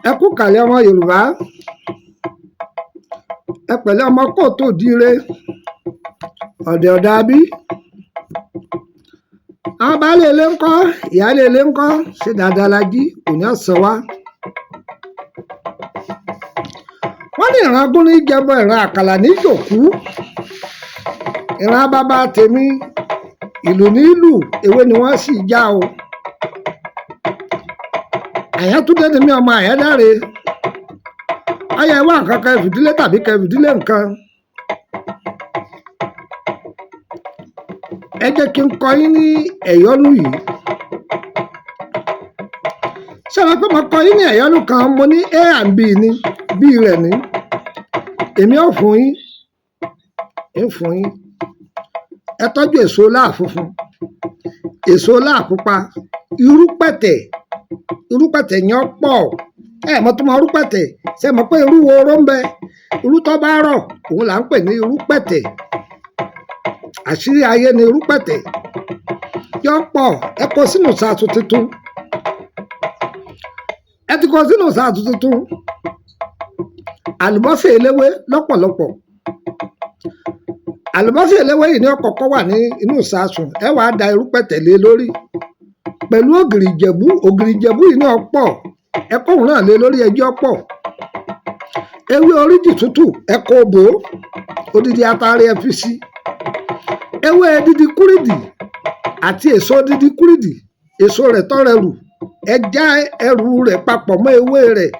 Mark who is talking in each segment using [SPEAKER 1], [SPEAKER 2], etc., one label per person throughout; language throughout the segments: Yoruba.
[SPEAKER 1] Ẹ kú ìkàlẹ̀ ọmọ Yorùbá, ẹ pẹ̀lẹ́ ọmọ káàárọ̀ oòjíire, ọ̀dẹ̀ ọ̀dà bí. Àwọn baálé ilé ńkọ́? Ìyáálé ilé ńkọ́? Ṣé dáadáa la jí? Òní ọ̀sán wa. Wọ́n ní ìran agún ní jẹbọ, ìran àkàlà ní jòkú. Ìran bàbá tèmi, ìlù ní lù, ewé ni wọ́n sì já o. Àyàntúndé ni mí, ọmọ Àyàndáre. Ọyá, ẹ wá nǹkan kan fìdílé tàbí kẹ́ fìdílé nǹkan. Ẹ jẹ́ kí n kọ yín ní ẹ̀yọ́nú yìí. Ṣé ẹ mọ̀ pé mo kọ yín ní ẹ̀yọ́nú kan? Mo ní A and B ní, B rẹ̀ ní. Èmi ò fún yín, ń fún yín. Ẹ tọ́jú èso láà funfun, èso láà pupa, irú pẹ̀tẹ̀, irú pẹ̀tẹ̀ yẹn pọ̀. Ẹ mọ̀ tó mọ irú pẹ̀tẹ̀? Ṣé ẹ mọ̀ pé irú woro ń bẹ? Irú tó bá rọ̀, òun là ń pè ní irú pẹ̀tẹ̀. Àṣírí ayé ni irú pẹ̀tẹ̀. Yọ pọ̀, ẹ kó sínú ìṣasùn tuntun. Ẹ ti kó sínú ìṣasùn tuntun. Àlùbọ́sà eléwé lọ́pọ̀lọpọ̀. Àlùbọ́sà eléwé yìí ní ó kọ́kọ́ wà ní inú ìṣasùn. Ẹ wàá da irú pẹ̀tẹ̀ lé lórí. Pẹ̀lú ògìrì Ìjẹ̀bú, ògìrì Ìjẹ̀bú yìí náà pọ̀. Ẹ kó òun náà lé lórí, ẹjọ́ pọ̀. Ewé oríjì tútù, ẹ kó bò ó. Odidi atare ẹ fi sí. Ewé dídí kúrìdì àti èso dídí kúrìdì, èso rẹ̀ tọ́rẹrù, ẹ já ẹrù rẹ̀ papọ̀ mọ́ ewé rẹ̀,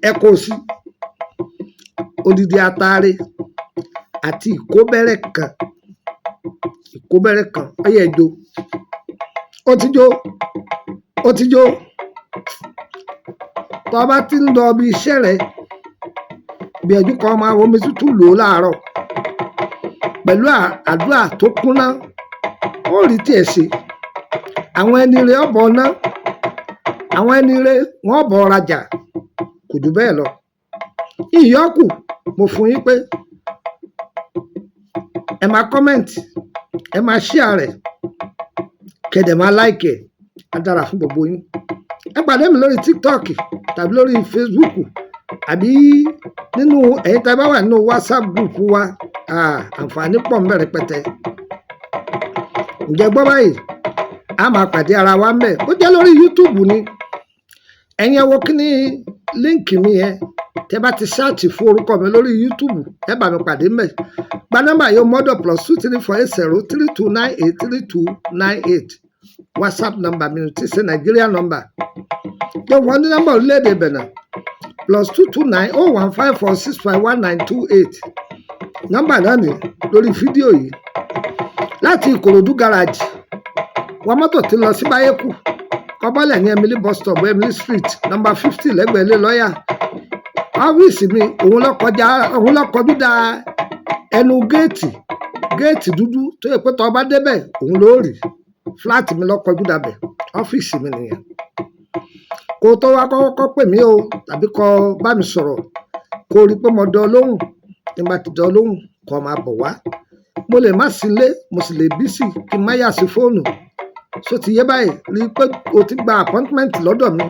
[SPEAKER 1] ẹ kó sí. Odidi atare àti ìkóbẹ́rẹ́ kan, ìkóbẹ́rẹ́ kan, ọyá ẹ jó. Ó ti jó, ó ti jó. Tó bá ti ń lọ ibi iṣẹ́ rẹ, gbìyànjú kó máa omi tútù lò ó láàárọ̀ pẹ̀lú àdúrà tó kúnná, ó rí tiẹ̀ ṣe. Àwọn ẹni rẹ ọ̀bọ̀ ná, àwọn ẹni rẹ wọ́n bọ̀ rajà, kò jù bẹ́ẹ̀ lọ. Ìyókù mo fún yín pé ẹ máa comment, ẹ máa share rẹ̀, kẹ́ dẹ̀ máa like ẹ̀. Á dára fún gbogbo yín. Ẹ pàdé mi lórí TikTok tàbí lórí Facebook, àbí nínú ẹ̀yin tí a bá wà nínú WhatsApp group wa, àǹfààní pọ̀ ńbẹ̀ rẹpẹtẹ. Ǹjẹ́ gbọ́ báyìí, a máa pàdé ara wa ńbẹ̀. Ó jẹ́ lórí YouTube ni. Ẹ̀yin ẹ wo kí ní link mi yẹn. Tẹ́ bá ti search fún orúkọ mi lórí YouTube, ẹ bá mi pàdé ńbẹ̀. Gba nọ́mbà yìí mọ́dọ̀: +234 80 3298 3298. WhatsApp number mi ti ṣe Nàìjíríà number. Yóò wọ́n ní nọ́mbà orílẹ̀-èdè Benin: +229 01 54 65 19 28. Nọ́mbà náà ní lórí fídíò yìí. Láti Ìkòròdú garage, wọ mọ́tò tí ń lọ sí Báyékù, kọ́bọ́lẹ̀ ní Emily bus stop, Emily Street, number 50, lẹ́gbẹ̀ẹ́ ilé lọ́yà. Ọ́fíìsì mi òun ló kọjá, òun ló kọjú da ẹnu géètì, géètì dúdú tó yẹ pé tó bá débẹ̀, òun ló rí. Flat mi ló kọjú dabẹ̀, ọ́fíìsì mi nìyẹn. Kó tó wá, kọ́kọ́ pè mí o tàbí kó bá mi sọ̀rọ̀, kó rí i pé mo dán lóhùn. Tí n bá ti dán lóhùn, kó máa bọ̀ wá. Mo lè má sí ilé, mo sì lè busy kí n má yà sí fóònù. So ti yé báyìí? Rí i pé o ti gba appointment lọ́dọ̀ mi,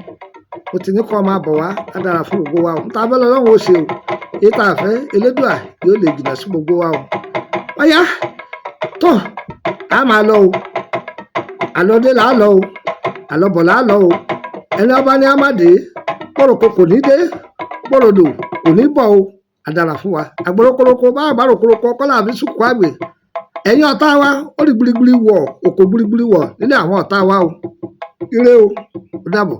[SPEAKER 1] mo ti ní kó máa bọ̀ wá. Á dára fún gbogbo wa o. N ta fẹ́ lọ́wọ́ ó ṣe o, èyí tá a fẹ́, Elédùà yóò lè jìnnà sí gbogbo wa o. Ọ̀yá tó, a máa lọ o. Àlọ́dé là á lọ o, àlọ́bọ̀ là á lọ o. Ẹni ọba ní amáde kórokò kò ní dé, kórodò kò ní bọ̀ o. Á dára fún wa. Àgbòrókoroko bá àbáròkoroko kọ́lá àfi sùkú àgbè. Ẹ̀yin ọ̀tá wa, ó rí gbirigbiri wọ̀, òkò gbirigbiri wọ̀ nílé àwọn ọ̀tá wa o. Ire o, ó dàbọ̀.